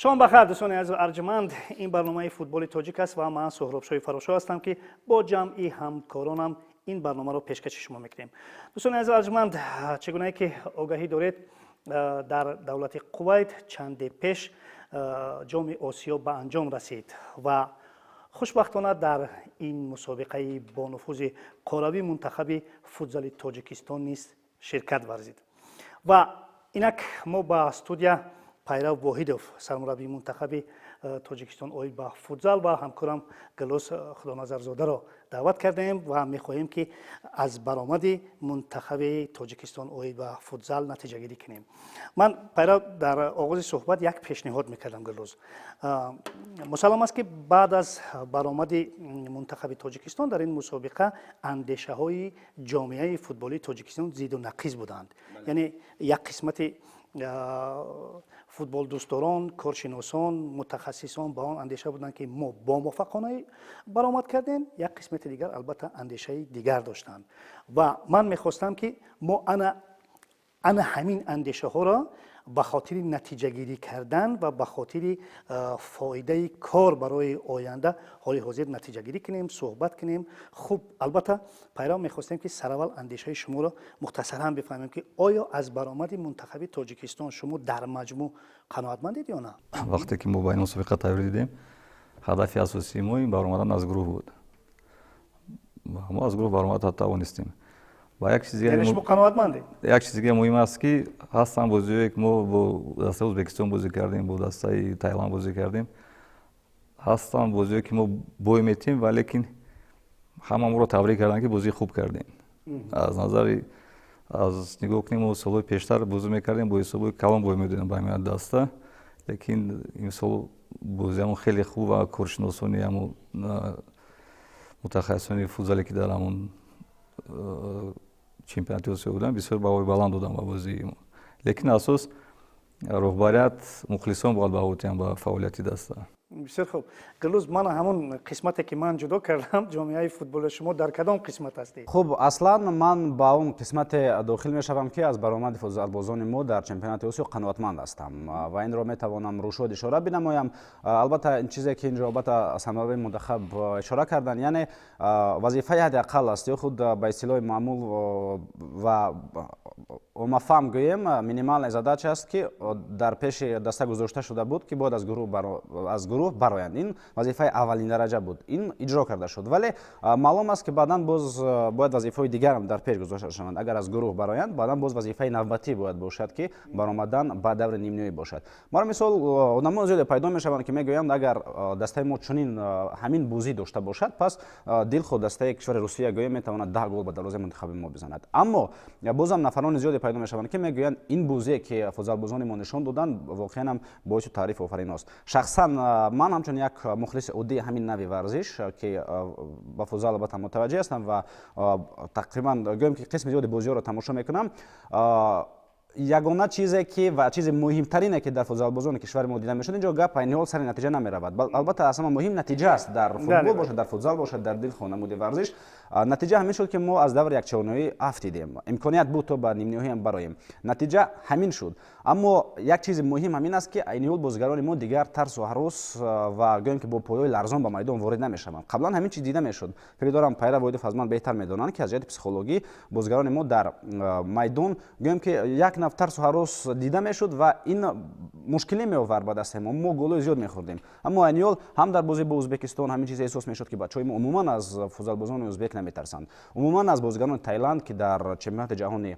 Шом бахайр, дӯстони азизу арҷманд. Ин барномаи «Футболи тоҷик» аст ва ман Суҳробшоҳи Фарошо ҳастам, ки бо ҷамъи ҳамкоронам ин барномаро пешкаши шумо мекунем. Дӯстони азизу арҷманд, чӣ гунае ки огаҳӣ доред, дар давлати Қувайт чанде пеш Ҷоми Осиё ба анҷом расид ва хушбахтона дар ин мусобиқаи бонуфузи қорравӣ мунтахаби футзали Тоҷикистон низ ширкат варзид. Ва инак мо ба студия Пайрав Воҳидов, сармураббии мунтахаби Тоҷикистон оид ба футзал, ва ҳамкорам Гуллоз Худоназарзодаро даъват кардаем ва мехоҳем, ки аз баромади мунтахаби Тоҷикистон оид ба футзал натиҷагирӣ кунем. Ман, Пайрав, дар оғози суҳбат як пешниҳод мекардам. Гуллоз, мусаллам аст, ки баъд аз баромади мунтахаби Тоҷикистон дар ин мусобиқа андешаҳои ҷомеаи футболии Тоҷикистон зиду нақиз буданд. Яъне як қисмати футболдӯстдорон, коршиносон, мутахассисон ба он андеша буданд, ки мо бомуваффақона баромад кардем, як қисмати дигар албатта андешаи дигар доштанд. Ва ман мехостам, ки мо ана ҳамин андешаҳоро ба хотири натиҷагирӣ кардан ва ба хотири фоидаи кор барои оянда ҳоли ҳозир натиҷагирӣ кунем, суҳбат кунем. Хуб, албатта, Пайрав, мехостем, ки сараввал андешаи шуморо мухтасаран бифаҳмем, ки оё аз баромади мунтахаби Тоҷикистон шумо дар маҷмӯъ қаноатмандед ё на? Вақте ки мо ба ин мусобиқа тайёрӣ дидем, ҳадафи асосии мо ин баромадан аз гурӯҳ буд. Мо аз гурӯҳ баромада тавонистем. Ва як чизи Яъне шумо қаноатмандед? Як чизи дига муҳим аст, ки ҳастанд бозиҳое, ки мо бо дастаи Ӯзбекистон бозӣ кардем, бо дастаи Таиланд бозӣ кардем, ҳастанд бозиҳое, ки мо бой метем, валекин ҳама моро табрик карданд, ки бозии хуб кардем. Аз назари аз нигоҳ кунем, мо солҳои пештар бозӣ мекардем, бо ҳисоби калон бой медодем ба ҳамин даста, лекин имсол бозиамон хеле хуб ва коршиносони, ҳамун мутахассисони футзале, ки дар ҳамун чемпионати Осиё буданд, бисёр баҳои баланд доданд ба бозии мо. Лекин асос роҳбарият, мухлисон бояд баҳо диҳанд ба фаъолияти даста. Бисёр хуб. Гуллуз, ман ҳамон қисмате, ки ман ҷудо кардам, ҷомеаи футболи, шумо дар кадом қисмат ҳастед? Хуб, аслан ман ба он қисмате дохил мешавам, ки аз баромади футзалбозони мо дар чемпионати Осиё қаноатманд ҳастам ва инро метавонам рӯшод ишора бинамоям. Албатта, ин чизе, ки инҷо албатта сармураббии мунтахаб ишора карданд, яъне вазифаи ҳадди ақал аст ё худ ба истилоҳи маъмул ва оммафаҳм гӯем, минимальная задача аст, ки дар пеши даста гузошта шуда буд, ки бояд аз гурӯҳ бароянд. Ин вазифаи аввалин дараҷа буд, ин иҷро карда шуд. Вале маълум аст, ки баъдан боз бояд вазифаҳои дигарам дар пеш гузошта шаванд. Агар аз гурӯҳ бароянд, баъдан боз вазифаи навбатӣ бояд бошад, ки баромадан ба даври нимниҳоӣ бошад. Барои мисол, одамони зиёде пайдо мешаванд, ки мегӯянд, агар дастаи мо чунин ҳамин бозӣ дошта бошад, пас дилхоҳ дастаи кишвари Русия, гӯё, метавонад 10 гол ба дарвозаи мунтахаби мо бизанад. Аммо бозам нафарони зиёде пайдо мешаванд, ки мегӯянд, ин бозие, ки футзалбозони мо нишон доданд, воқеан ҳам боиси таъриф офарин аст. Шахсан ман ҳамчун як мухлиси оддии ҳамин нави варзиш, ки ба футзал албатта мутаваҷҷеҳ ҳастам ва тақрибан гӯем, ки қисми зиёди бозиҳоро тамошо мекунам, ягона чизе ки ва чизи муҳимтарине, ки дар футзалбозони кишвари мо дида мешуд, инҷо гап айни ҳол сари натиҷа намеравад. Албатта, аз ҳама муҳим натиҷа аст, дар футбол бошад, дар футзал бошад, дар дилхоҳ намуди варзиш. Натиҷа ҳамин шуд, ки мо аз даври якчорниҳоӣ афтидем. Имконият буд, то ба нимниҳоӣ ҳам бароем, натиҷа ҳамин шуд. Аммо як чизи муҳим ҳамин аст, ки айни ҳол бозигарони мо дигар тарсу ҳарос ва гӯем, ки бо пойҳои ларзон ба майдон ворид намешаванд. Қаблан ҳамин чиз дида мешуд. Фикр дорам, Пайрав Воҳидов аз ман беҳтар медонанд, ки аз ҷиҳати психологӣ бозигарони мо дар майдон, гӯем, ки як нав тарсу ҳарос дида мешуд ва ин мушкилӣ меовард ба дастаи мо, мо голҳои зиёд мехӯрдем. Аммо айни ҳол ҳам дар бозӣ бо Ӯзбекистон ҳамин чиз эҳсос мешуд, ки бачаҳои мо умуман аз футзалбозони ӯзбек наметарсанд, умуман аз бозигарони Таиланд, ки дар чемпионати ҷаҳони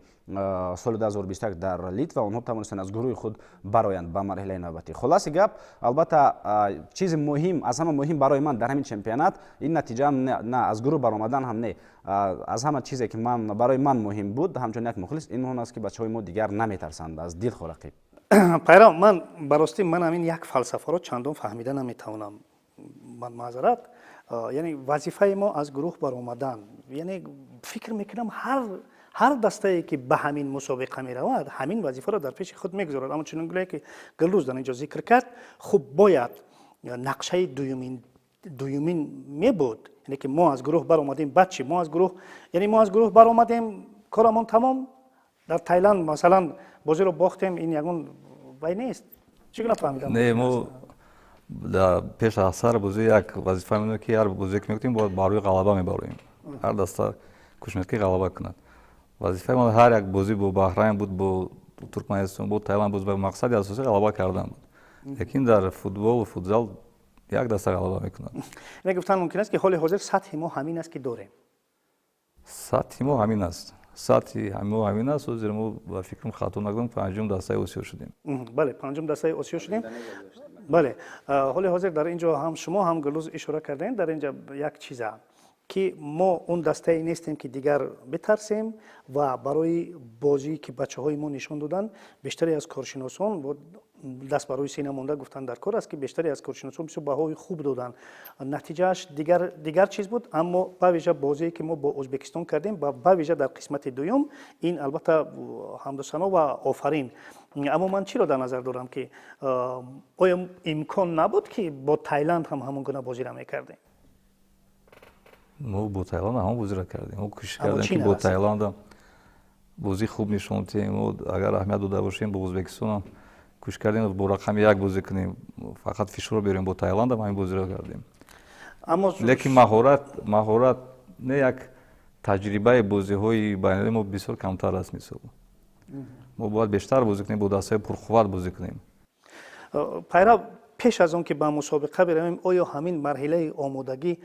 соли 2021 дар Литва онҳо тавонистанд аз гурӯҳи худ бароянд ба марҳилаи навбатӣ. Хулоси гап, албатта, чизи муҳим, аз ҳама муҳим барои ман дар ҳамин чемпионат ин натиҷа на, аз гурӯҳ баромадан ҳам не. Аз ҳама чизе, ки ман барои ман муҳим буд ҳамчун як мухлис, ин он аст, ки бачаҳои мо дигар наметарсанд аз дилхоҳ рақиб. Пайрав, ман ба ростӣ ман ҳамин як фалсафаро чандон фаҳмида наметавонам. Ман маъзарат, яъне вазифаи мо аз гурӯҳ баромадан, яъне фикр мекунам, ҳар дастае, ки ба ҳамин мусобиқа меравад, ҳамин вазифаро дар пеши худ мегузорад. Аммо чунин гуле, ки Гулрӯз дар ин ҷо зикр кард, хуб, бояд нақшаи дуюмин мебуд. Яъне ки мо аз гурӯҳ баромадем, баъд чӣ? Мо аз гурӯҳ, яъне мо аз гурӯҳ баромадем, корамон тамом? Дар Тайланд, масалан, бозиро бохтем, ин ягон вай нест. Чӣ гуна фаҳмидам? Не, мо пеш аз ҳар бозӣ як вазифа мемонем, ки ҳар бозие ки мекунем, бояд бар рӯи ғалаба мебароем. Ҳар даста кӯшиш мекунад, ки ғалаба кунад. Вазифаи мо ҳар як бозӣ бо Баҳрайн буд, бо Туркманистон, бо Таиланд буд, мақсади асосӣ ғалаба кардан буд. Лекин дар футболу футзал як даста ғалаба мекунад. Не, гуфтан мумкин аст, ки ҳоли ҳозир сатҳи мо ҳамин аст, ки дорем? Сатҳи мо ҳамин аст, сатҳи мо ҳамин аст. Ҳозир мо, ба фикрам, хато накунам, панҷум дастаи Осиё шудем. Бале, панҷум дастаи Осиё шудем, бале. Ҳоли ҳозир дар ин ҷо ҳам шумо, ҳам Гулрӯз ишора кардем дар ин ҷа як чиза, ки мо он дастае нестем, ки дигар битарсем, ва барои бозие, ки бачаҳои мо нишон доданд, бештаре аз коршиносон даст ба рӯи сина монда гуфтанд дар кор аст, ки бештаре аз коршиносон бисёр баҳои хуб доданд. Натиҷааш дигар чиз буд, аммо ба вижа бозие, ки мо бо Ӯзбекистон кардем ва ба вижа дар қисмати дуюм, ин албатта ҳамдусано ва офарин. Аммо ман чиро дар назар дорам, ки оё имкон набуд, ки бо Тайланд ҳам ҳамон гуна бозиро мекардем? Мо бо Таиланд ҳамон бозиро кардем. Мо кӯшиш кардем, ки бо Таиландам бозӣ хуб нишон диҳем. Мо агар аҳамият дода бошем, бо Ӯзбекистонам кӯшиш кардем бо рақами як бозӣ кунем, фақат фишорро биёрем. Бо Таиландам ҳамин бозиро кардем, лекин маҳорат не, як таҷрибаи бозиҳои байналмилалии мо бисёр камтар аст. Мисол, мо бояд бештар бозӣ кунем, бо дастаҳои пурқувват бозӣ кунем. Пайрав, пеш аз он ки ба мусобиқа биравем, оё ҳамин марҳилаи омодагӣ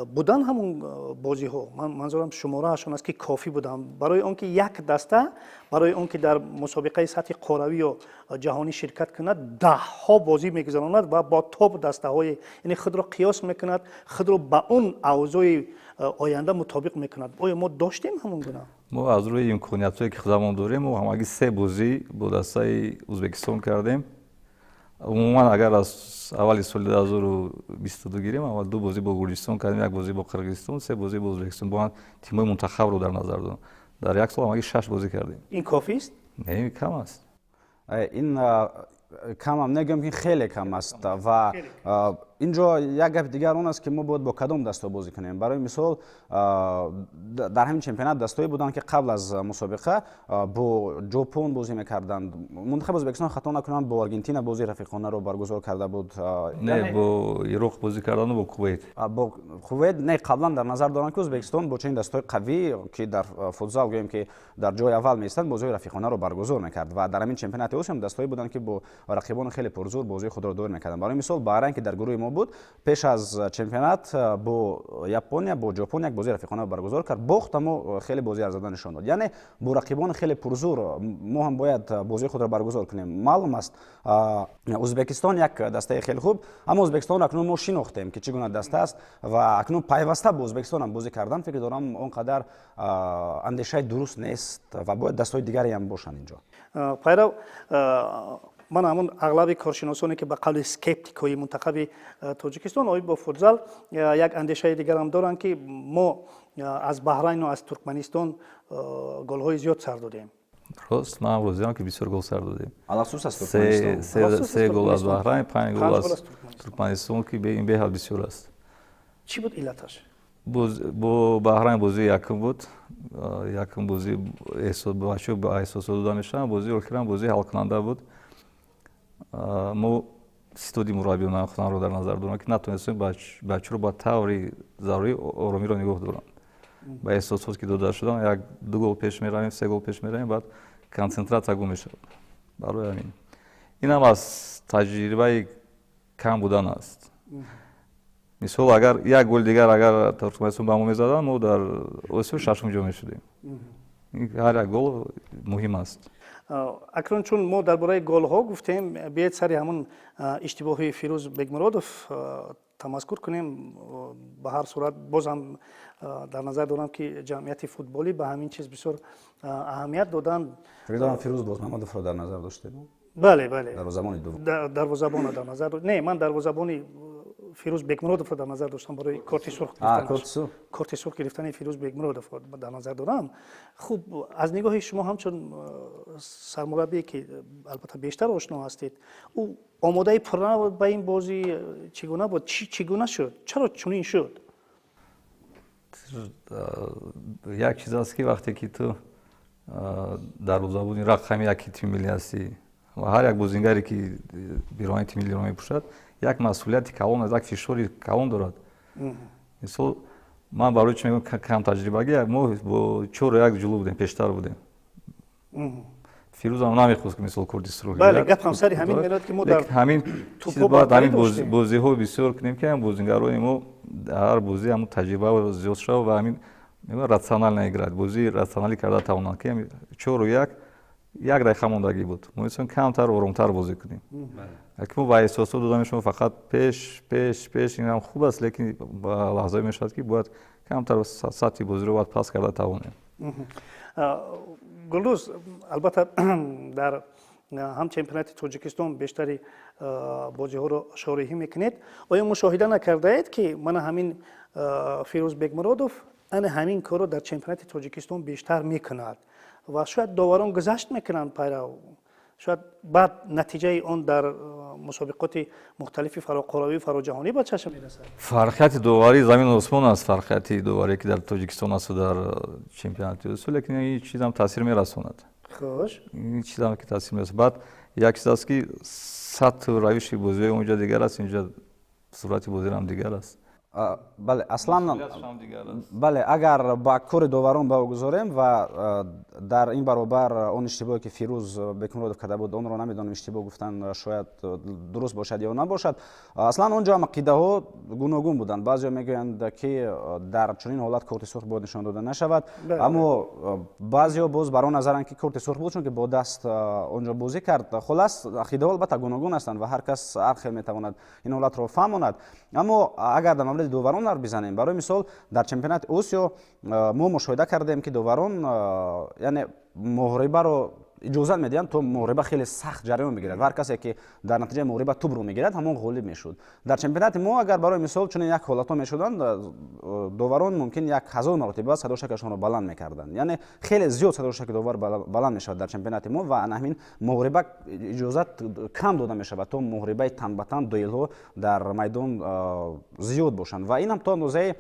будан, ҳамун бозиҳо, ман манзурам шумораашон аст, ки кофӣ буданд барои он ки як даста, барои он ки дар мусобиқаи сатҳи қорравӣ ё ҷаҳонӣ ширкат кунад, даҳҳо бозӣ мегузаронад ва бо топ дастаҳои, яъне худро қиёс мекунад, худро ба он авзои оянда мутобиқ мекунад? Оё мо доштем ҳамон гуна? Мо аз рӯи имкониятҳое, ки худамон дорем, мо ҳамагӣ се бозӣ бо дастаи Ӯзбекистон кардем. Умуман, агар аз аввали соли 2022 гирем, аввал ду бозӣ бо Гурҷистон кардем, як бозӣ бо Қирғизистон, се бозӣ бо Ӯзбекистон. Бо тимҳои мунтахабро дар назар дорам. Дар як сол ҳамагӣ шаш бозӣ кардем. Ин кофист? Не, кам аст. Ин камам негӯям, ки хеле кам аст. Ва инҷо як гапи дигар он аст, ки мо бояд бо кадом дастҳо бозӣ кунем. Барои мисол, дар ҳамин чемпионат дастҳое буданд, ки қабл аз мусобиқа бо Ҷопон бозӣ мекарданд. Мунтахаби Ӯзбекистон, хато накунам, бо Аргентина бозии рафиқонаро баргузор карда буд. Не, бо Ироқ бозӣ кардану бо Кувейт. Бо Кувейт не, қаблан дар назар дорам, ки Ӯзбекистон бо чунин дастҳои қавӣ, ки дар футзал гӯем, ки дар ҷои аввал меистанд, бозиҳои рафиқонаро баргузор мекард. Ва дар ҳамин чемпионати Осиё дастҳое буданд, ки бо рақибони хеле пурзур бозии худро доир мекарданд. Барои мисол, Баҳрайн, ки дар гурӯҳи мо буд, пеш аз чемпионат бо Япония, бо Ҷопон як бозии рафиқона баргузор кард, бохт, аммо хеле бозии арзанда нишон дод. Яъне бо рақибони хеле пурзур мо ҳам бояд бозии худро баргузор кунем. Маълум аст, Ӯзбекистон як дастаи хеле хуб, аммо Ӯзбекистонро акнун мо шинохтем, ки чӣ гуна даста аст, ва акнун пайваста бо Ӯзбекистон ҳам бозӣ кардан, фикр дорам, он қадар андешаи дуруст нест ва бояд дастҳои дигаре ҳам бошанд инҷо. Пайрав, ман ҳамон ағлаби коршиносоне, ки ба қавли скептикҳои мунтахаби Тоҷикистон оид бо футзал, як андешаи дигарам доранд, ки мо аз Баҳрайну аз Туркманистон голҳои зиёд сар додем. Рост, ман розиам, ки бисёр гол сар додем. Алахусус аз Туркманистон. Се гол аз Баҳрайн, панҷ гол аз Туркманистон, ки ин беҳад бисёр аст. Чӣ буд иллаташ? Бо Баҳрайн бозии якум буд. Якум бозӣ бачаҳо ба эҳсосот дода мешаванд. Бозии охирам бозии ҳалкунанда буд. Мо ситоди мураббиёна худамро дар назар дорам, ки натонистем бачаро ба таври зарурӣ оромиро нигоҳ доранд. Ба эҳсосот ки дода шудан, як ду гол пеш меравем, се гол пеш меравем, баъд консентратсия гум мешавад. Барои ҳамин инам аз таҷрибаи кам будан аст. Мисол, агар як гол дигар агар Туркманистон ба мо мезаданд, мо дар Осиё шашум ҷо мешудем. Ҳар як гол муҳим аст. Акнун, чун мо дар бораи голҳо гуфтем, биед сари ҳамун иштибоҳи Фирӯз Бекмуродов тамазкур кунем. Ба ҳар сурат, боз ҳам дар назар дорам, ки ҷамъияти футболӣ ба ҳамин чиз бисёр аҳамият доданд. Фикр дорам, Фирӯз Бозмамадовро дар назар доштем. Бале. Дарвозабони дуввум. Дарвозабонро дар назар, не, ман дарвозабони Фирӯз Бекмуродовро дар назар доштам барои корти сурх. Корти сурх гирифтани Фирӯз Бекмуродовро дар назар дорам. Хуб, аз нигоҳи шумо, ҳамчун сармураббие, ки албатта бештар ошно ҳастед, ӯ омодаи пурра набуд ба ин бозӣ? Чӣ гуна буд? Чӣ гуна шуд? Чаро чунин шуд? Як чиз аст, ки вақте ки ту дарвозабони рақами яки тими миллӣ ҳастӣ. Ва ҳар як бозингаре, ки пироҳани тими миллиро мепӯшад, як масъулияти калон аст, як фишори калон дорад. Мисол, ман барои чӣ мегӯям камтаҷрибагӣ? Мо бо 4-1 ҷулу будем, пештар будем. Фирӯзам намехост, ки, мисол, корти сурх. Бале, гапам сари ҳамин меравад, ки мо дар ҳамин чиз бояд, ҳамин бозиҳо бисёр кунем, ки ҳам бозингарони мо ҳар бозӣ ҳамун таҷриба зиёд шавад ва ҳамин рационально играть, бозии рационалӣ карда тавонанд, ки 4-1, як дақиқа мондагӣ буд, мо инсон камтар оромтар бозӣ кунем. Ки мо ба эҳсосот дода мешавем, фақат пеш, пеш, пеш. Инам хуб аст, лекин ба лаҳзае мешавад, ки бояд камтар сатҳи бозиро бояд паст карда тавонем. Гулдуз, албатта, дар ҳам чемпионати Тоҷикистон бештари бозиҳоро шореҳӣ мекунед. Оё мушоҳида накардаед, ки мана ҳамин Фирӯз Бекмуродов ана ҳамин корро дар чемпионати Тоҷикистон бештар мекунад ва шояд доварон гузашт мекунанд, пайрав, шояд баъд натиҷаи он дар мусобиқоти мухталифи фароқоравию фароҷаҳонӣ ба чашм мерасад? Фарқияти доварӣ замину осмон аст, фарқияти доварӣ, ки дар Тоҷикистон асту дар чемпионати Осиё, лекин ин чизам таъсир мерасонад. Ин чизам ки таъсир мерасонад. Баъд як чиз аст, ки сатҳу равиши бозиҳои онҷа дигар аст, инҷа сурати бозиам дигар аст. Бале, аслан бале. Агар ба кори доварон баҳо гузорем ва дар ин баробар он иштибоҳе, ки Фирӯз Бекмуродов карда буд, онро намедонам, иштибоҳ гуфтан шояд дуруст бошад ё набошад. Аслан он ҷо ҳам ақидаҳо гуногун буданд. Баъзеҳо мегӯянд, ки дар чунин ҳолат корти сурх бояд нишон дода нашавад, аммо баъзеҳо боз бар он назаранд, ки корти сурх буд, чунки бо даст он ҷо бозӣ кард. Хулас, ақидаҳо албатта гуногун ҳастанд ва ҳар кас ҳар хел метавонад ин ҳолатро фаҳмонад. Аммо агар дар мавриди доварон ҳарф бизанем, барои мисол, дар чемпионати Осиё мо мушоҳида кардем, ки доварон, яъне, муҳорибаро иҷозат медиҳанд, то муҳориба хеле сахт ҷараён бигирад ва ҳар касе, ки дар натиҷаи муҳориба тӯбро мегирад, ҳамон ғолиб мешуд. Дар чемпионати мо агар, барои мисол, чунин як ҳолатҳо мешуданд, доварон мумкин 1000 маротиба садошакашонро баланд мекарданд. Яъне хеле зиёд садошаки довар баланд мешавад дар чемпионати мо ва ана ҳамин муҳориба иҷозат кам дода мешавад, то муҳорибаи тан ба тан, дуэлҳо дар майдон зиёд бошанд. Ва ин ҳам то андозаи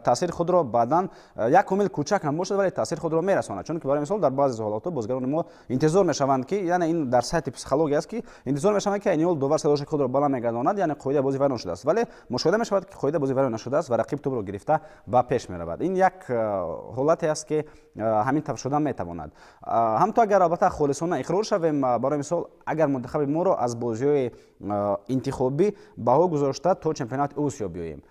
таъсири худро баъдан, як омил кӯчак ҳам бошад, вале таъсири худро мерасонад. Чунки, барои мисол, дар баъзе ҳолатҳо бозигарони мо интизор мешаванд, ки, яъне, ин дар сатҳи психология аст, ки интизор мешаванд, ки айни ҳол довар садошаки худро баланд мегардонад, яъне қоидаи бозӣ вайрон шудааст. Вале мушоҳида мешавад, ки қоидаи бозӣ вайрон нашудааст ва рақиб тӯбро гирифта ба пеш меравад. Ин як ҳолате аст, ки ҳамин тавр шуда метавонад. Ҳамто агар, албатта, холисона иқрор шавем, барои мисол, агар мунтахаби моро аз бозиҳои интихобӣ баҳо гузошта то чемпионати Осиё биёем,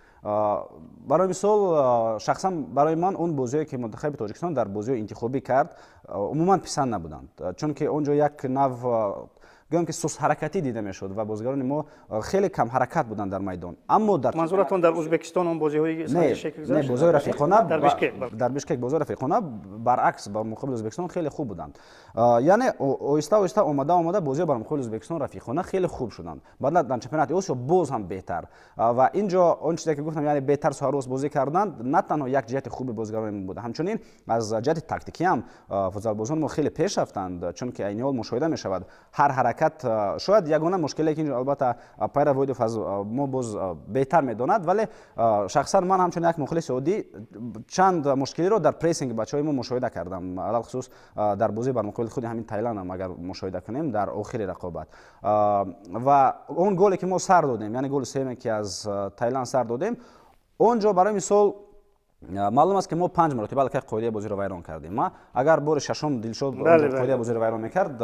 барои мисол, шахсан барои ман он бозиҳое, ки мунтахаби Тоҷикистон дар бозиҳои интихобӣ кард, умуман писанд набуданд, чунки он ҷо як нав, гӯям, ки сустҳаракатӣ дида мешуд ва бозигарони мо хеле камҳаракат буданд дар майдон. Аммо дар Манзуратон дар Ӯзбекистон он бозиҳои Не, бозиҳои рафиқона. Дар Бишкек бозиҳои рафиқона, баръакс, бар муқобили Ӯзбекистон хеле хуб буданд. Яъне оҳиста оҳиста омада омада бозиҳо бар муқобили Ӯзбекистон рафиқона хеле хуб шуданд, баъд дар чемпионати Осиё боз ҳам беҳтар. Ва ин ҷо он чизе, ки гуфтам, яъне беҳтар соҳарост бозӣ карданд, на танҳо як ҷиҳати хуби бозигарони мо буда, ҳамчунин аз ҷиҳати тактикӣ ҳам футзалбозони мо хеле пеш рафтанд, чунки айни ҳол мушоҳида мешавад ҳар ҳаракат. Шояд ягона мушкиле, ки инҷо, албатта, Пайрав Воҳидов аз мо боз беҳтар медонад, вале шахсан ман ҳамчун як мухлиси оддӣ чанд мушкилиро дар прессинги бачаҳои мо мушоҳида кардам. Алалхусус дар бозӣ бар муқобили худи ҳамин Тайланд ҳам агар мушоҳида кунем, дар охири рақобат ва он голе, ки мо сар додем, яъне голи сеюме, ки аз Тайланд сар додем, он ҷо, барои мисол, маълум аст, ки мо панҷ маротиба аллакай қоидаи бозиро вайрон кардем. Агар бори шашум Дилшод қоидаи бозиро вайрон мекард,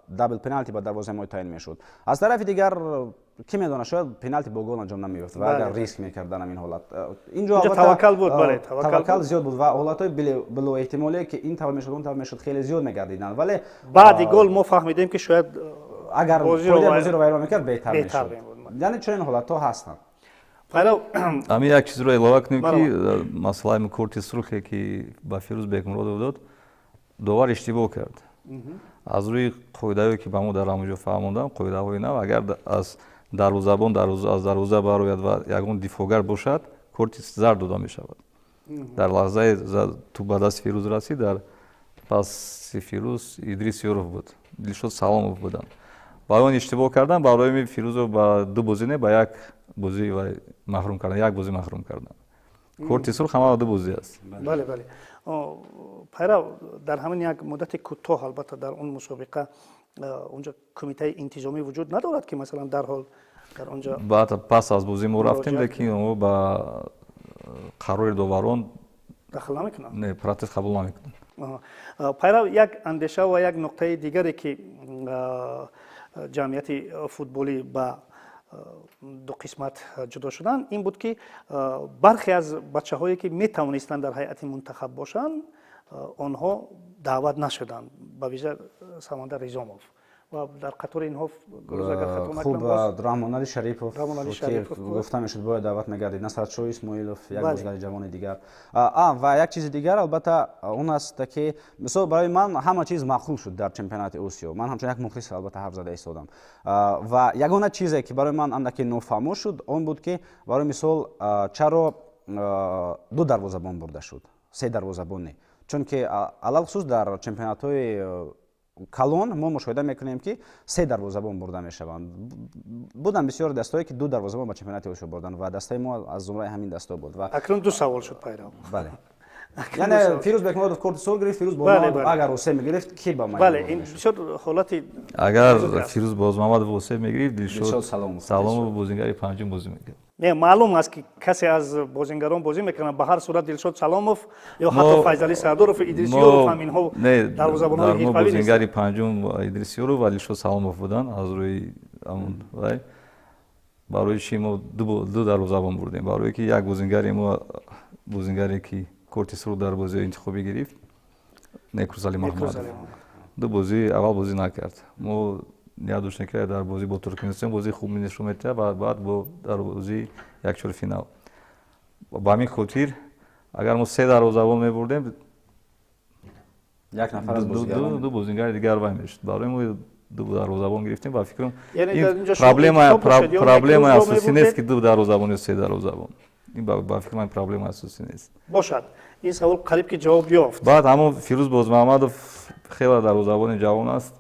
дабл пеналти ба дарвозаи мо таъин мешуд. Аз тарафи дигар, кӣ медонад, шояд пеналти бо гол анҷом намеёфт ва агар риск мекард дар ҳамин ҳолат. Инҷо таваккал буд, бале. Таваккал зиёд буд ва ҳолатҳои билоэҳтимолие, ки ин тавр мешуд, он тавр мешуд, хеле зиёд мегардиданд, вале баъди гол мо фаҳмидем, ки шояд агар қоидаи бозиро вайрон мекард, беҳтар мешуд. Яъне чунин ҳолатҳо ҳастанд. Ҳамин як чизро илова кунем, ки масъалаи корти сурхе, ки ба Фирӯз Бекмуродов дод, довар иштибоҳ кард. Аз рӯи қоидаҳое, ки ба мо дар ҳамонҷо фаҳмондам, қоидаҳои нав, агар аз дарвозабон аз дарвоза барояд ва ягон дифоъгар бошад, корти зард дода мешавад. Дар лаҳзаи тӯб ба дасти Фирӯз расид, дар паси Фирӯз Идрис Ёров буд, Дилшод Саломов буданд ва он иштибоҳ кардан. Барои Фирӯзо ба ду бозӣ не, ба як бозӣ маҳрум кардан, як бозӣ маҳрум кардан. Корти сурх ҳама ду бозӣ аст. Бале, Пайрав, дар ҳамин як муддати кӯтоҳ, албатта, дар он мусобиқа Онҷо кумитаи интизомӣ вуҷуд надорад, ки масалан дарҳол дар онҷо Баъд пас аз бозӣ мо рафтем, лекин онҳо ба қарори доварон дахл намекунанд. Не, протест қабул намекунанд. Пайрав, як андеша ва як нуқтаи дигаре, ки ҷамъияти футболӣ ба ду қисмат ҷудо шуданд, ин буд, ки бархе аз бачаҳое, ки метавонистанд дар ҳайати мунтахаб бошанд, онҳо даъват нашуданд, ба вижа Самандар Ризомов ва дар қатори инҳо, агар хато накунам, Раҳмонали Шарипов, гуфта мешуд, бояд даъват мегардид, Насратшоҳ Исмоилов, як бозигари ҷавони дигар. Ва як чизи дигар, албатта, он аст, ки мисол барои ман ҳама чиз маъқул шуд дар чемпионати Осиё. Ман ҳамчун як мухлис, албатта, ҳарф зада истодам. Ва ягона чизе, ки барои ман андаке нофаҳмо шуд, он буд, ки барои мисол чаро ду дарвозабон бурда шуд, се дарвозабон не? Чунки алалхусус дар чемпионатҳои калон мо мушоҳида мекунем, ки се дарвозабон бурда мешаванд. Буданд бисёр дастҳое, ки ду дарвозабон ба чемпионати Осиё бурданд, ва дастаи мо аз зумраи ҳамин дастҳо буд. Ва Акнун ду савол шуд, Пайрав. Бале, яъне Фирӯз Бекмуродов корти сурх гирифт. Фирӯз Бозмамадов агар осе мегирифт, ки ба Бале, ин бисёр ҳолати Агар Фирӯз Бозмамадов осе мегирифт, Дилшод Саломов бозингари панҷум бозӣ мекард. Не, маълум аст, ки касе аз бозингарон бозӣ мекунанд. Ба ҳар сурат Дилшод Саломов ё ҳатто Файзалӣ Сардоров, Идрис Ёров ҳам, инҳо дарвозабонҳои ҳирфавӣ. Бозингари панҷум Идрис Ёров ва Дилшод Саломов буданд. Аз рӯи вай, барои чи мо ду дарвозабон бурдем? Барое ки як бозингари мо, бозингаре ки корти сурх дар бозиҳои интихобӣ гирифт, Некрузали Маҳмадов, ду бозии аввал бозӣ накард. Мо ният доштем, ки дар бозӣ бо Туркманистон бозии хуб нишон медиҳад ва баъд бо дар бозии якчорфинал. Ба ҳамин хотир, агар мо се дарвозабон мебурдем, як нафар аз ду бозингари дигар вай мешуд. Барои мо ду дарвозабон гирифтем. Ба фикрам, проблемаи асосӣ нест, ки ду дарвозабон ё се дарвозабон. Ин ба фикри ман проблемаи асосӣ нест. Бошад, ин савол қариб ки ҷавоб ёфт. Баъд ҳамон Фирӯз Бозмаҳмадов хеле дарвозабони ҷавон аст,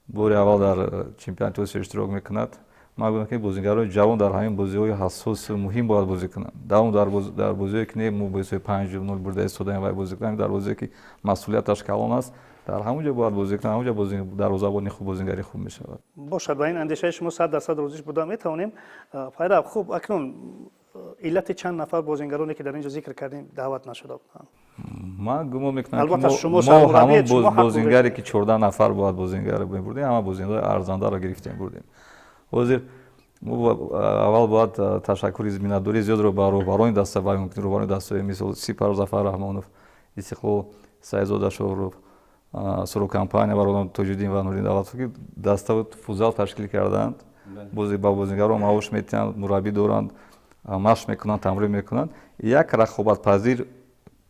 бори аввал дар чемпионати Осиё иштирок мекунад. Ман гуфтам, ки бозингарони ҷавон дар ҳамин бозиҳои ҳассосу муҳим бояд бозӣ кунанд. Давом дар бозиҳое, ки не, мо бо 5-0 бурда истодаем, вай бозӣ кунем. Дар бозие, ки масъулияташ калон аст, дар ҳамон ҷо бояд бозӣ кунанд. Ҳамон ҷо дарвозабони хуб, бозингари хуб мешавад. Бошад, ба ин андешаи шумо 100% розиш буда метавонем, Пайрав. Хуб, акнун иллати чанд нафар бозингароне, ки дар ин ҷо зикр кардем, даъват нашуда буданд? Ман гумон мекунам, ки мо ҳамон бозингаре, ки 14 нафар бояд бозингар мебурдем, ҳама бозингарои арзандаро гирифтем, бурдем. Ҳозир мо аввал бояд ташаккури миннатдории зиёдро ба роҳбарони даста баён кунем, роҳбарони дастаҳои, мисол, Сипар Зафар Раҳмонов, Истиқлол Саидзода Шоҳров, Сурокомпания, бародарон Тоҷиддин ва Нуриддин Давлатов, ки даста футзал ташкил карданд, ба бозингарон маош метиҳанд, мураббӣ доранд, машқ мекунанд, тамрин мекунанд. Як рақобатпазир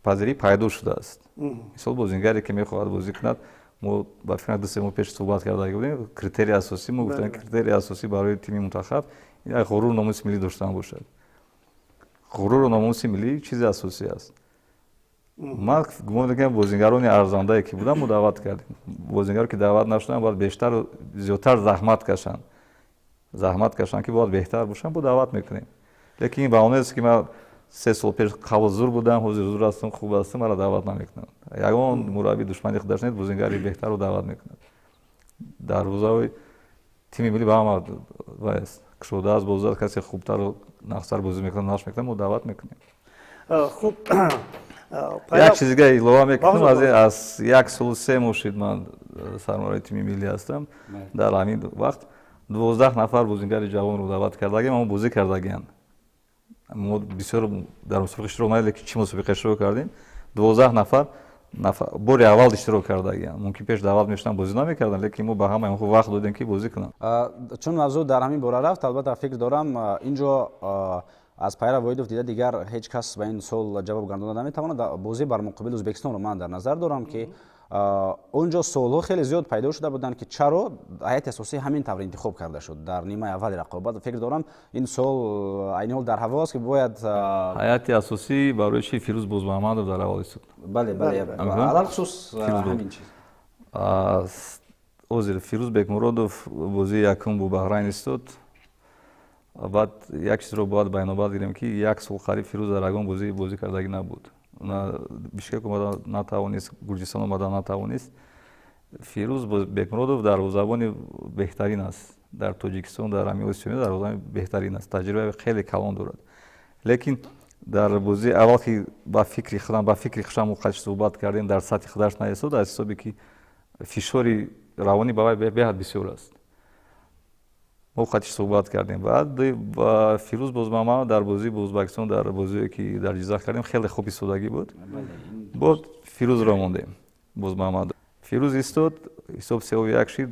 пазирӣ пайдо шудааст. Мисол, бозингаре, ки мехоҳад бозӣ кунад, мо ба фикрам 2-3 моҳ пеш суҳбат карда будем, критерии асосӣ, мо гуфтем, критерии асосӣ барои тими мунтахаб як ғуруру номуси миллӣ доштан бошад. Ғуруру номуси миллӣ чизи асосӣ аст. Ман гумон мекунам, бозингарони арзандае, ки буданд, мо даъват кардем. Бозингаро, ки даъват нашуданд, бояд бештару зиёдтар заҳмат кашанд, заҳмат кашанд, ки бояд беҳтар бошанд, бо даъват мекунем. Лекин ин ба он нест, ки ман 3 сол пеш қабл зур будам, ҳозир зур ҳастам, хуб ҳастам, маро даъват намекунанд. Ягон мураббӣ душмани худаш нест, бозингари беҳтарро даъват мекунад. Дарвозаҳои тими миллӣ ба ҳама вай аст, кушода аст, боз аст. Касе хубтару нағзтар бозӣ мекунад, нақш мекунад, мо даъват мекунем. Хуб. Як чиз дига илова мекунам. Аз як солу 3 моҳ шид ман сармураббии тими миллӣ ҳастам. Дар ҳамин вақт 12 нафар бозингари ҷавонро даъват кардагиам, аммо бозӣ кардагианд. Мо бисёр дар мусобиқа иштирок накардем, лекин чӣ мусобиқа иштирок кардем, 12 нафар бори аввал иштирок кардагианд. Мумкин пеш даъват мешуданд, бозӣ намекарданд, лекин мо ба ҳамаи онҳо вақт додем, ки бозӣ кунанд. Чун мавзӯъ дар ҳамин бора рафт, албатта, фикр дорам, инҷо аз Пайрав Воҳидов дида дигар ҳеҷ кас ба ин суол ҷавоб гардонда наметавонад. Бозӣ бар муқобили Ӯзбекистонро ман дар назар дорам, ки он ҷо суолҳо хеле зиёд пайдо шуда буданд, ки чаро ҳайати асосӣ ҳамин тавр интихоб карда шуд дар нимаи аввали рақобат. Фикр дорам, ин суол айни ҳол дар ҳаво аст, ки бояд Ҳайати асосӣ барои чи Фирӯз Бозмаҳмадов дар аввал истод? Бале, алалхусус ҳамин чиз. Ҳозир Фирӯз Бекмуродов бозии якум бо Баҳрайн истод. Баъд як чизро бояд ба инобат гирем, ки як сол қариб Фирӯз дар ягон бозӣ бозӣ кардагӣ набуд. Бишкек омада натавонист, Гурҷистон омада натавонист. Фирӯз Бекмуродов дарвозабони беҳтарин аст дар Тоҷикистон, дар ҳамин Осиё дарвозабони беҳтарин аст, таҷрибаи хеле калон дорад. Лекин дар бозии аввал, ки ба фикри худам, ба фикри хушам қадр суҳбат кардем, дар сатҳи худаш наистод, аз ҳисобе ки фишори равонӣ ба вай беҳад бисёр аст. Мо қатиш суҳбат кардем. Баъд Фирӯз Бозмамад дар бозии бо Ӯзбекистон, дар бозие ки дар Ҷиззах кардем, хеле хуб истодагӣ буд. Боз Фирӯзро мондем, Бозмамад. Фирӯз истод, ҳисоб 3-1 шид.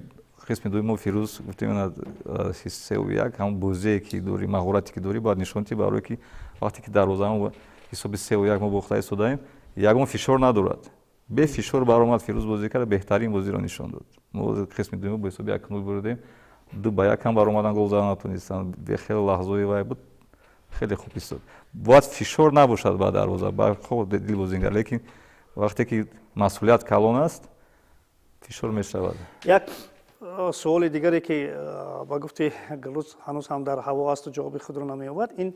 Қисми дуюм мо Фирӯз гуфтем: 3-1, ҳамон бозие ки дорӣ, маҳорате ки дорӣ, бояд нишон диҳӣ, барое ки вақте ки дарвозамо ҳисоби 3-1 мо бохта истодаем, ягон фишор надорад. Бефишор баромад Фирӯз, бозӣ кард, беҳтарин бозиро нишон дод. Мо қисми дуюм бо ҳисоби 1-0 бурдем. 2-1 ҳам баромадан, гол зада натонистанд. Хеле лаҳзаҳои вай буд, хеле хуб истод. Бояд фишор набошад ба дарвоза, ба дил бозингар, лекин вақте ки масъулият калон аст, фишор мешавад. Як суоли дигаре, ки ба гуфти Гулрӯз ҳанӯз ҳам дар ҳаво асту ҷавоби худро намеёбад, ин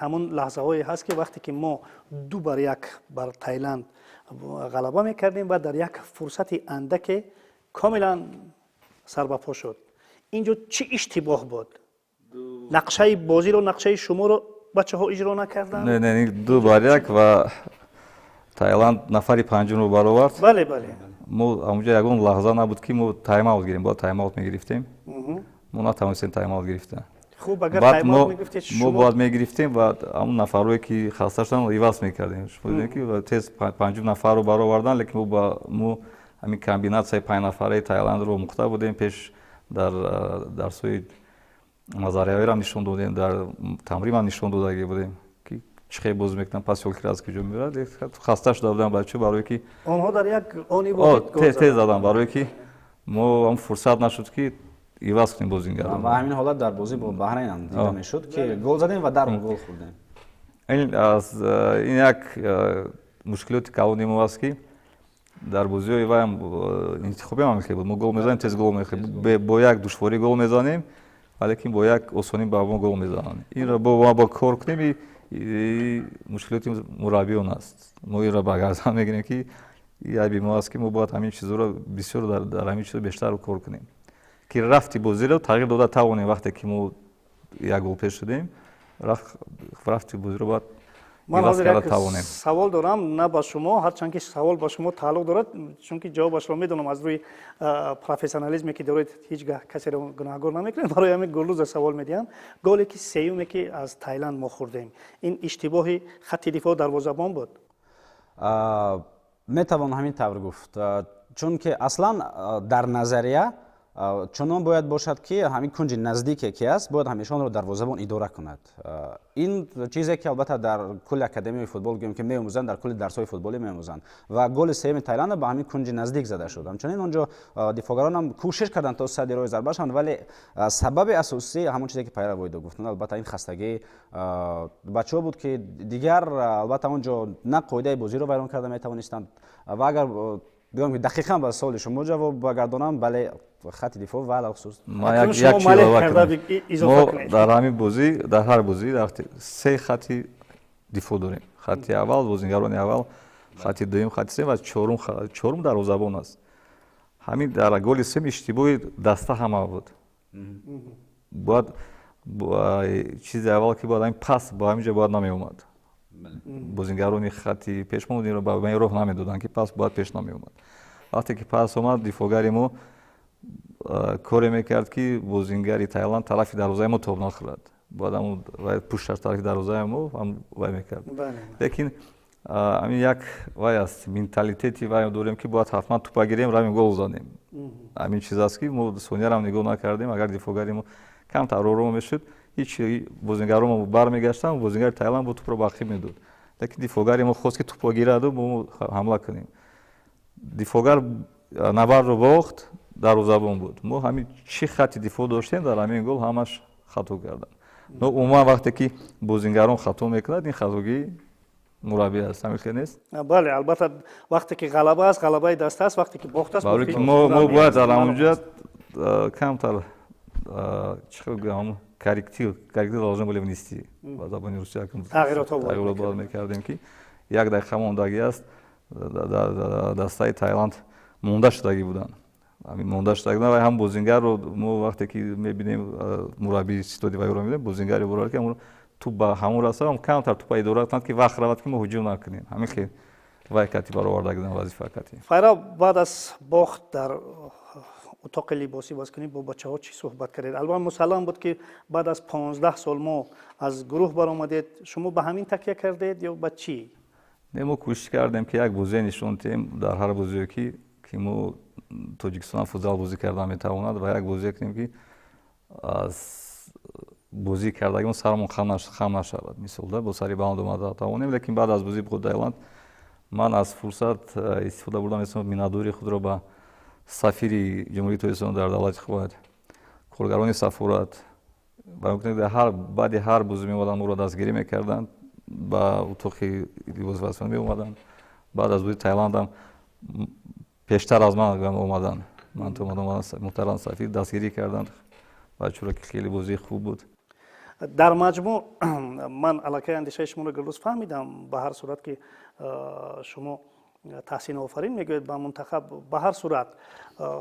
ҳамон лаҳзаҳое ҳаст, ки вақте ки мо 2-1 бар Тайланд ғалаба мекардем ва дар як фурсати андаке комилан сарбапо шуд. Инҷо чӣ иштибоҳ буд? Нақшаи бозиро, нақшаи шуморо бачаҳо иҷро накарданд? Не, не, 2-1 ва Таиланд нафари панҷумро баровард. бале бале Мо ҳамонҷо ягон лаҳза набуд, ки мо тайм-аут гирем. Бояд тайм-аут мегирифтем, мо натавонистем тайм-аут гирифта. Хуб, агар тайм-аут мегирифтед? Мо бояд мегирифтем ва ҳамон нафарое ки хаста шуданд, иваз мекардем. Ки тез панҷум нафарро баровардан, лекин мо ҳамин комбинатсияи панҷнафараи Таиландро омӯхта будем пеш, дар дарсҳои назариявиам нишон додем, дар тамринам нишон додагӣ будем, ки чӣ хел бозӣ мекунанд, паси аз куҷо меояд. Хаста шуда будам бачаҳо, барое ки Онҳо дар як они тез задан, барое ки мо ҳам фурсат нашуд, ки иваз кунем бозингарро. Ва ҳамин ҳолат дар бозӣ бо Баҳрайн ҳам дида мешуд, ки гол задем ва дар гол хӯрдем. Ин як мушкилоти калони мо аст, ки дар бозиҳои вайам интихобиам ҳам хел буд: мо гол мезанем, тез гол мехӯрем. Бо як душворӣ гол мезанем, валекин бо як осонӣ ба мо гол мезананд. Инро бо кор кунем. Мушкилоти мураббиён аст, мо инро ба гардан мегирем, ки айби мо аст, ки мо бояд ҳамин чизҳоро бисёр, дар ҳамин чизҳо бештар кор кунем, ки рафти бозиро тағйир дода тавонем. Вақте ки мо як гол пеш шудем, рафти бозиро бояд Ман ҳозир як савол дорам, на ба шумо, ҳарчанд ки савол ба шумо тааллуқ дорад, чунки ҷавобашро медонам. Аз рӯи профессионализме ки доред, ҳеҷ гаҳ касеро гунаҳгор намекунед. Барои ҳамин Гулрӯза савол медиҳам: голе ки сеюме ки аз Тайланд мо хӯрдем, ин иштибоҳи хатти дифоъ, дарвозабон буд? Метавон ҳамин тавр гуфт, чунки аслан дар назария чунон бояд бошад, ки ҳамин кунҷи наздике ки аст, бояд ҳамеша онро дарвозабон идора кунад. Ин чизе ки албатта дар кулли академияи футбол гӯем ки меомӯзанд, дар кулли дарсҳои футболӣ меомӯзанд. Ва голи сеюми Тайланда ба ҳамин кунҷи наздик зада шуд. Ҳамчунин онҷо дифоъгаронам кӯшиш карданд, то садди роҳи зарба шаванд, вале сабаби асосӣ ҳамон чизе ки пайра Воҳидов гуфтанд, албатта ин хастагии бачаҳо буд, ки дигар албатта он ҷо на қоидаи бозиро вайрон карда метавонистанд. Ва агар бигӯям ки дақиқан ба суоли шумо ҷавоб багардонам, бале, хатти дифоъ ва алалхусус Мо дар ҳамин бозӣ, дар ҳар бозӣ се хатти дифоъ дорем: хатти аввал, бозингарони аввал, хатти дуюм, хатти сеюм ва чорум дарвозабон аст. Ҳамин дар голи сеюм иштибоҳи даста ҳама буд. Бояд чизи аввал ки бояд ҳамин пас ба ҳамин ҷо бояд намеомад. Бозингарони хатти пешмо ба ин роҳ намедоданд, ки пас бояд пеш намеомад. Вақте ки пас омад, дифоъгари мо коре мекард, ки бозингари Тайланд тарафи дарвозаи мо тоб нахӯрад. Бояд ҳамун пушташ тарафи дарвозаи мо вай мекард. Лекин ҳамин як вай аст, менталитети вай дорем, ки бояд ҳатман тупа гирем, равем, гол занем. Ҳамин чиз аст, ки мо сониярам нигоҳ накардем. Агар дифоъгари мо камтар ором мешуд, ҳеҷ бозингаро мо бармегаштанд, бозингари Тайланд бо тупро ба ақиб медод. Лекин дифоъгари мо хост, ки тупро гираду мо ҳамла кунем. Дифоъгар набардро бохт, дарвозабон буд. Мо ҳамин чӣ хатти дифоъ доштем, дар ҳамин гол ҳамаш хато карданд. Но умуман вақте ки бозингарон хато мекунад, ин хатогии мураббӣ аст. Ҳамин хел нест? Бале, албатта, вақте ки ғалаба аст, ғалабаи даста аст, вақте ки бохт аст. Барои ки мо бояд дар ҳамонҷа камтар, чӣ хел гӯям, корректив должны были внести, ба забони русия. Тағйиротҳо. Бояд мекардем, ки як дақиқа мондагӣ аст, дастаи Таиланд. Монда шудагӣ буданд, монда шудагӣ ва ҳам бозингарро мо вақте ки мебинем, мураббии ситоди вайро мебинем, бозингаре бурад, ки туп ба ҳамон раса, камтар тупа идора кунад, ки вақт равад, ки мо ҳуҷум накунем. Ҳамин хел вай кати бароварда вазифа кати. Файра, баъд аз бохт дар утоқи либосӣ бозкунӣ бо бачаҳо чӣ суҳбат кардед? Албатта, мусаллам буд, ки баъд аз 15 сол мо аз гурӯҳ баромадед. Шумо ба ҳамин такя кардед ё ба чӣ? Не, мо кӯшиш кардем, ки як бозие нишон диҳем дар ҳар бозие, ки мо Тоҷикистон футзал бозӣ кардан метавонад, ва як бозие кунем, ки аз бозӣ кардагимон сарамон хам нашавад, мисол да, бо сари баланд омада тавонем. Лекин баъд аз бозӣ бо Таиланд ман аз фурсат истифода бурдам, миннатдории худро ба сафири Ҷумҳурии Тоҷикистон дар давлати Кувайт, коргарони сафорат. Баъди ҳар бозӣ меомаданд, моро дастгирӣ мекарданд, ба утоқи либосвазфона меомаданд. Баъд аз бозии Таиландам пештар аз ман омаданд, ман омадам, муҳтарам сафир дастгирӣ карданд бачаро, ки хеле бозии хуб буд. Дар маҷмӯъ ман аллакай андешаи шуморо, Гулрӯз, фаҳмидам. Ба ҳар сурат, ки шумо таҳсин офарин мегӯед ба мунтахаб. Ба ҳар сурат,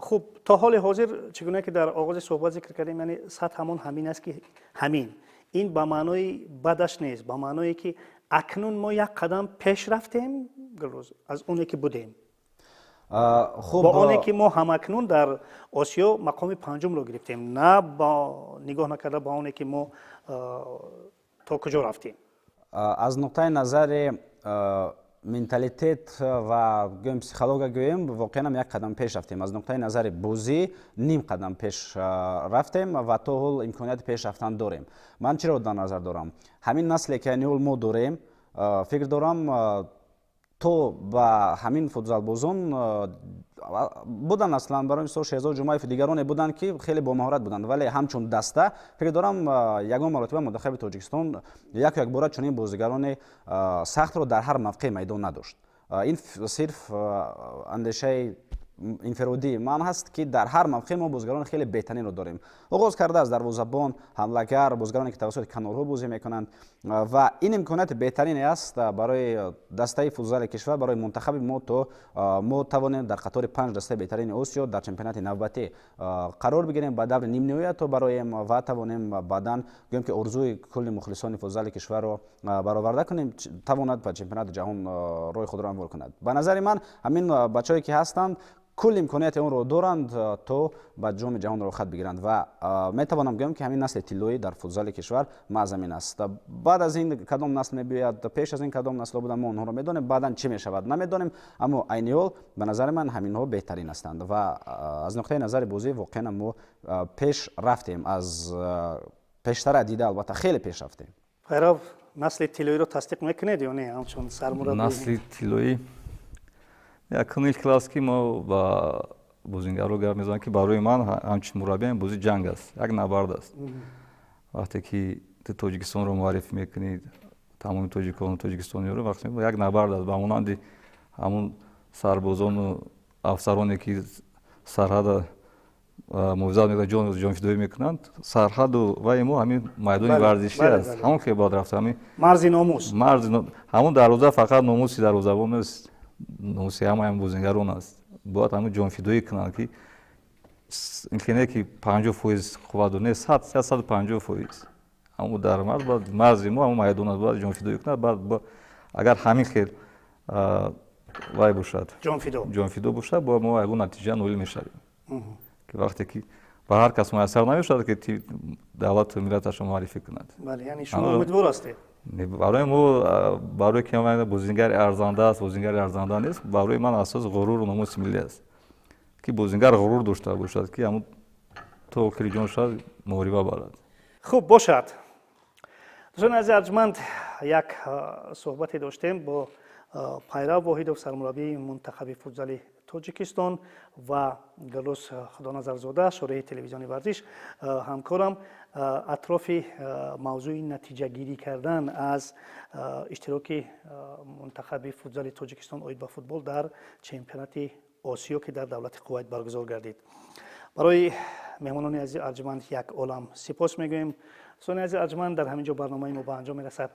хуб, то ҳоли ҳозир, чӣ гуна ки дар оғози суҳбат зикр кардем, яъне сатҳ ҳамон ҳамин аст, ки ҳамин ин ба маънои бадаш нест, ба маъное ки акнун мо як қадам пеш рафтем, Гулрӯз, аз оне ки будем. Хуб. Бо оне ки мо ҳамакнун дар Осиё мақоми панҷумро гирифтем, на бо нигоҳ накарда ба оне ки мо то куҷо рафтем. Аз нуқтаи назари менталитет ва гӯем, психология гӯем, воқеан як қадам пеш рафтем. Аз нуқтаи назари бозӣ ним қадам пеш рафтем ва то ҳол имконияти пеш рафтан дорем. Ман чиро дар назар дорам? Ҳамин насле ки айни ҳол мо дорем, фикр дорам, то ба ҳамин футзалбозон буданд, аслан, барои мисол, Шерзод Ҷумаев, дигароне буданд, ки хеле бомаҳорат буданд, вале ҳамчун даста, фикр дорам, ягон маротиба мунтахаби Тоҷикистон яку якбора чунин бозигарони сахтро дар ҳар мавқеи майдон надошт. Ин сирф андешаи инфиродии ман ҳаст, ки дар ҳар мавқеъ мо бозигарони хеле беҳтаринро дорем, оғоз карда аз дарвозабон, ҳамлагар, бозигароне ки тавассути канорҳо бозӣ мекунанд. Ва ин имконияти беҳтарине аст барои дастаи футзали кишвар, барои мунтахаби мо, то мо тавонем дар қатори панҷ дастаи беҳтарини Осиё дар чемпионати навбатӣ қарор бигирем, ба даври нимниҳоя то бароем ва тавонем баъдан, гӯем ки, орзуи кулли мухлисони футзали кишварро бароварда кунем, тавонад ба чемпионати ҷаҳон роҳи худро ҳамвор кунад. Ба назари ман, ҳамин бачаҳое ки ҳастанд, кулл имконияти онро доранд, то ба Ҷоми ҷаҳон роҳхат бигиранд. Ва метавонам гӯям, ки ҳамин насли тиллоӣ дар футзали кишвар маҳз ҳамин аст. Баъд аз ин кадом насл мебиёяд, пеш аз ин кадом наслҳо буданд, мо онҳоро медонем, баъдан чӣ мешавад, намедонем, аммо айни ҳол, ба назари ман, ҳаминҳо беҳтарин ҳастанд. Ва аз нуқтаи назари бозӣ воқеан мо пеш рафтем, аз пештара дида, албатта, хеле пеш рафтем. Хайров, насли тиллоиро тасдиқ мекунед ё не, ҳамчун сармураббӣ? Насли тиллоӣ якум класс, ки мо ба бозингарро гап мезанам, ки барои ман ҳамчун мураббиам бозӣ ҷанг аст, як набард аст. Вақте ки ту Тоҷикистонро муаррифӣ мекунӣ, тамоми тоҷикону тоҷикистониёро, вақте як набард аст, ба монанди ҳамун сарбозону афсароне, ки сарҳада муҳофизат мекунанд, ҷонфидоӣ мекунанд. Сарҳаду ваи мо ҳамин майдони варзишӣ аст, ҳамон ки бояд рафта ҳамин марзи номус. Марзи ҳамон дарвоза фақат номуси дарвозабон нест, номуси ҳамаи бозингарон аст. Бояд ҳамин ҷонфидоӣ кунанд, ки имконе ки 50% қувват не, 100, 150%, ҳамон дар марз бояд, марзи мо ҳамон майдон аст, бояд ҷонфидоӣ кунад. Баъд агар ҳамин хел вай бошад, ҷонфидо, ҷонфидо бошад, бояд мо ягон натиҷа ноил мешавем, ки вақте ки ба ҳар кас муяссар намешавад, ки давлату миллаташро муаррифӣ кунад. Бале, яъне шумо умедвор ҳастед? Барои мо, барои ки бозингари арзанда аст, бозингари арзанда нест, барои ман асос ғуруру номуси миллӣ аст, ки бозингар ғурур дошта бошад, ки ҳамун то охири ҷон шавад, муҳориба барад. Хуб бошад. Дӯстони азизи арҷманд, як суҳбате доштем бо Пайрав Воҳидов, сармураббии мунтахаби футзали Тоҷикистон, ва Гулрӯз Худоназарзода, шореҳи телевизиони «Варзиш», ҳамкорам, атрофи мавзӯи натиҷагирӣ кардан аз иштироки мунтахаби футзали Тоҷикистон оид ба футбол дар чемпионати Осиё, ки дар давлати Кувайт баргузор гардид. Барои меҳмонони азизи арҷманд як олам сипос мегӯем. Дӯстони азизи арҷманд, дар ҳамин ҷо барномаи мо ба анҷом мерасад.